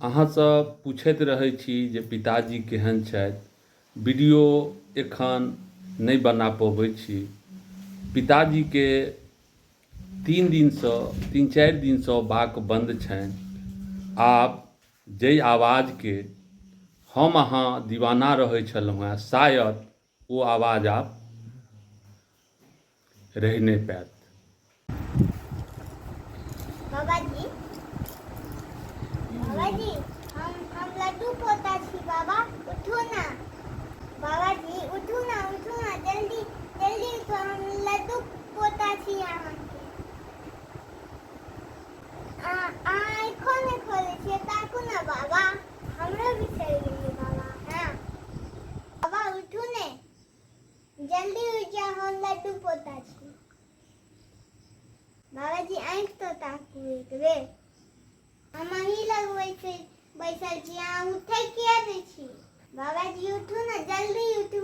अहाँसभ पूछैत रहै छी जे पिताजी केहन छथि। वीडियो एखन नहि बना पबै छी। पिताजीके 3 दिनसँ 3-4 दिनसँ बाक बन्द छनि। आब जाहि आवाजके हम अहाँ दीवाना रहै छलहुँ हेँ, शायद ओ आवाज आब रहि नहि पायत। बाबाजी, बाबाजी, हम लड्डू पोता छी। बाबा, उठू ना। बाबाजी, उठू ना, उठू ना, जल्दी जल्दी उठू। हम लड्डू पोता छी अहाँके। अहाँ आँखो नहि खोलै छियै। ताकू ना बाबा, हमरो बिसरि गेलियै बाबा? हँ बाबा, उठू ने, जल्दी उठि जाउ। हम लड्डू पोता छी। बाबाजी, आँखि तो ताकू एक बेर। हम अहीं लग बैसल बैसल छी, अहाँ उठै किया नहि छी? बाबाजी, उठू ने, जल्दी उठू।